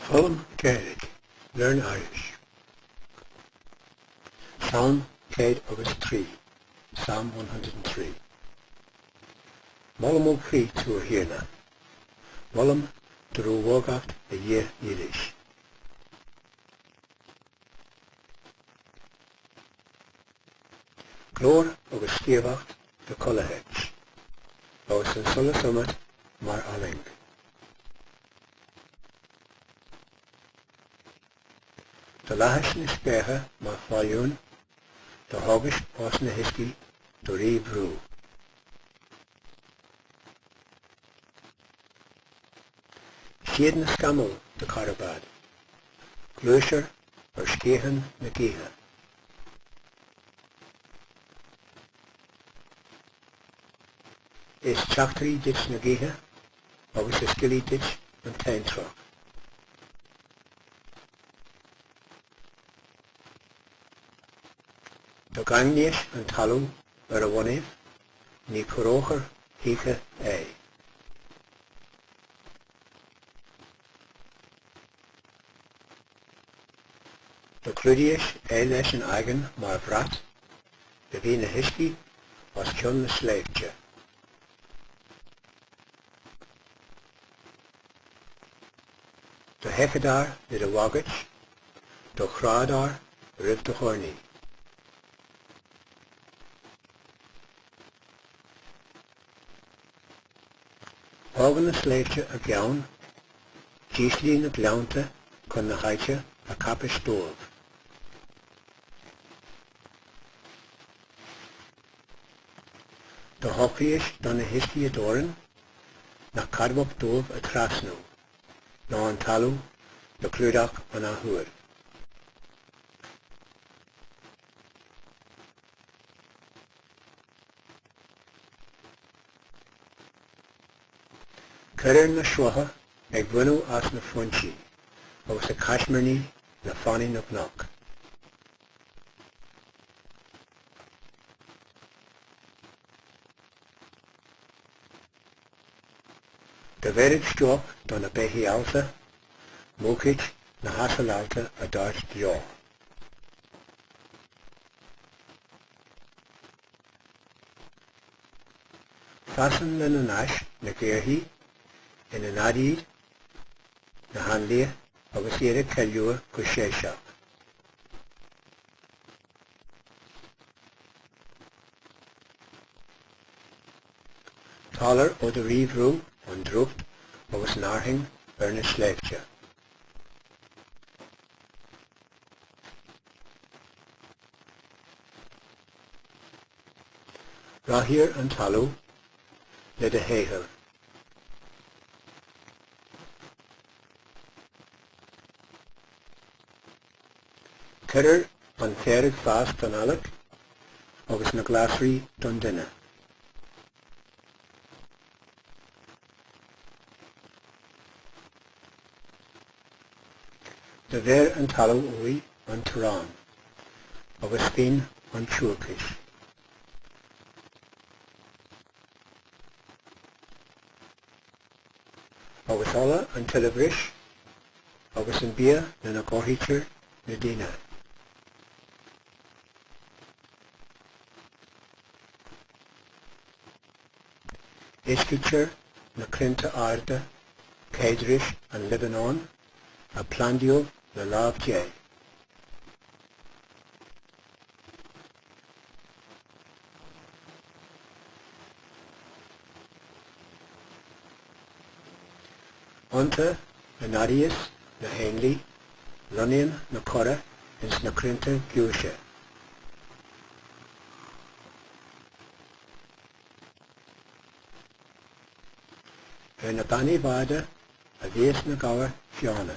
Foghlaim Gaeilge, Learn Irish. Salm 103, Psalm 103. Molaim ó chroí tú a Thiarna. Molaim do rómhórgacht a Dhia dhílis. Glóir agus sciamhacht do chulaith duit, agus an solas umat mar fhallaing. Do leathais na spéartha mar phailliún, do thógais os na huiscí do rí-bhrú. Siad na scamaill do charbad, gluaisear ar sciatháin na gaoithe. Is teachtairí duit na gaotha agus is giollaí duit an tonntrach. Do dhaingníos an talamh ar a bhonnaibh, ní corróchar choíche é. Do chlúdaíos é leis an aigéan mar bhrat, do bhí na huiscí os cionn na sléibhte. Do theitheadar le do mhagairt, do chrádar roimh do thoirní. Fágann na sléibhte a gceann, d'ísligh na gleannta chun na háite a cheapais dóibh. Do shocraíos do na huiscí a dteorainn, nach ceadmhach dóibh a trasnú, ná an talamh do chlúdach an athuair. Cuirir na srutha ag bruinneadh as na foinsí agus ag caismirní le fánaí na gcnoc. Do bheirid deoch do na beithígh allta, múchaid na hasail allta a dtart leo. Fásann lena n-ais na caorthaí, ina nead iad na héanlaithe agus iad ag ceiliúradh go séiseach. Tálar ó do rí-bhrú an drúcht agus an fhearthainn ar na sléibhte. Ráthaír an talamh le do shaothar. Cuirir an féar ag fás don eallach agus na glasraí don duine. Do bheir an talamh uaidh an t-arán agus spíon an tsuaircis. Agus ola an tsoilbhris agus an bia lena gcothaítear na daoine. Uiscítear na claimhte arda, céadrais an Liobánoin, a plandaíodh le lámh Dé. Iontu a neadaíos na héanlaith, lonnaíonn na corra ins na crainnte giúise. Ar na beannaibh arda a bhíos na gabhair fiáine.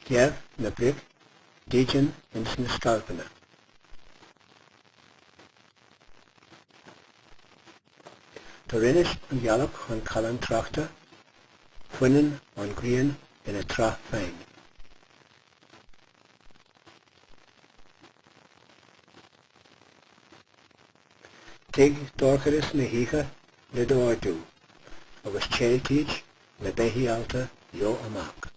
Gheibh na bric dídean ins na scailpeanna. Do rinnis an ghealach chun callán tráchta, fuineann an ghrian ina tráth féin. Tig dorchadas na hoíche le d'ordú, agus téiltíd na beithígh allta leo amach.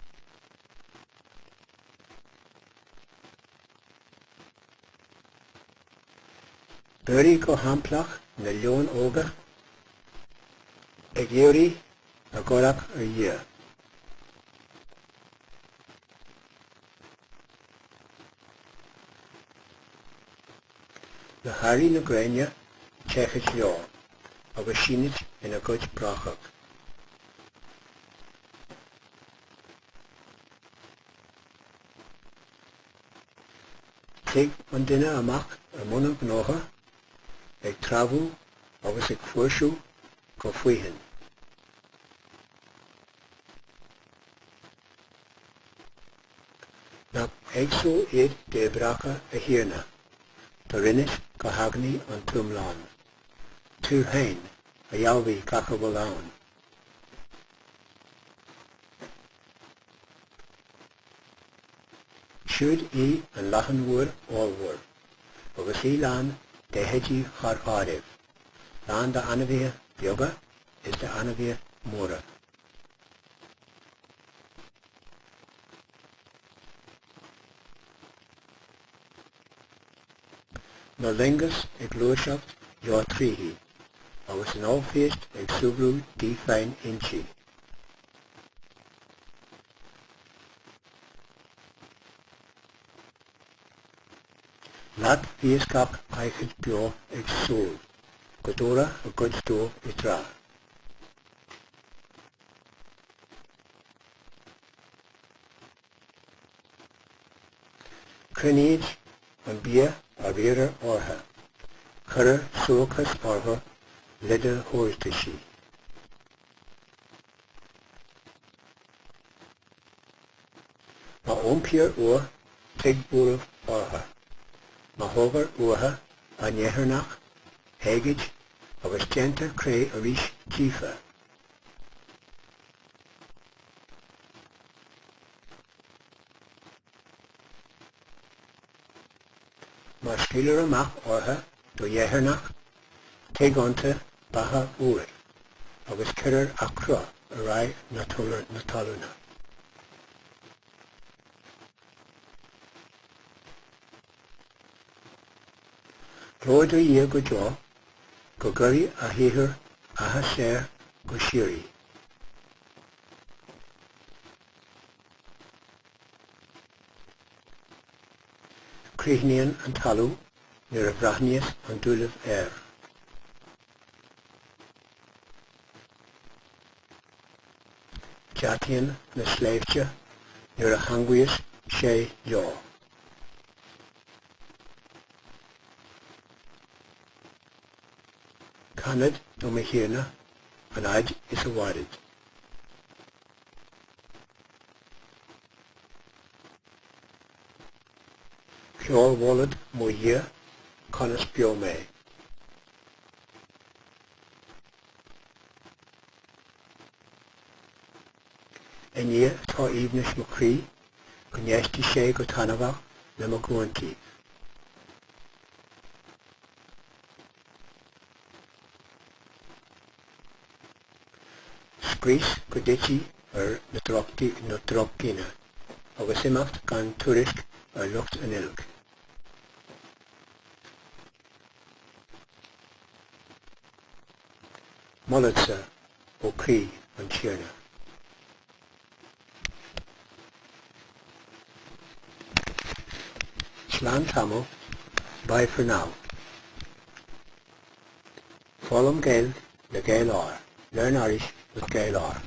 B'fhuaraí go hamplach na leoin óga ag iarraidh a gcuireadh ar Dhia. Le héirí na gréine teithid leo agus sínid ina gcuid brachach. Tig an duine amach i mbun a ghnótha, ag treabhadh agus ag fuirseadh go faoithin. Nach éagsúil iad d'oibreacha, a Thiarna, do rinnis go heagnaí an t-iomlán, tú féin a dhealbhaigh gach a bhfuil ann. Siúd í an leathanmhuir ollmhór, agus í lán d'fheithidí thar áireamh, lán d'ainmhithe beaga is d'ainmhithe móra. Na loingeas ag gluaiseacht leo tríthi, agus an ollphéist ag súgradh di féin inti. Leat bhíos gach fheithid beo ag súil go dtabharfá a gcuid dóibh i dtráth. Cruinníd an bia a riarar orthu, cuirir suáilceas orthu le do thabhartaisí. Má iompaíor uaidh, tig buaireamh orthu. Má thógair uathu a n-ithearnach, éagaid, agus déantar cré arís díofa. Má scaoilir amach orthu do dheithearnach, tig iontu beatha úr, agus cuirir athchruth ar aghaidh na talúna. Glóir do Dhia go deo, go gcuiridh a shaothar áthas air go síoraí. Críochnaíonn an talamh nuair a bhreathnaíos an dúilimh air. Deataíonn na sléibhte nuair a theangmhaíos sé leo. Canad do mo Thiarna an fhaid is a mhairid. Ceolmholfad mo Dhia conas beo mé. I nDia atá aoibhneas mo chroí, go n-éistidh sé go taitneamhach le mo ghuantaíbh. Scrios go dtitfidh ar na drochdhaoine, agus imeacht gan tuairisc ar lucht an oilc. Moladsa ó chroí an Tiarna. Slán tamall, bye for now. Foghlaim Gaeilge le Gael-R, Learn Irish with Gael-R.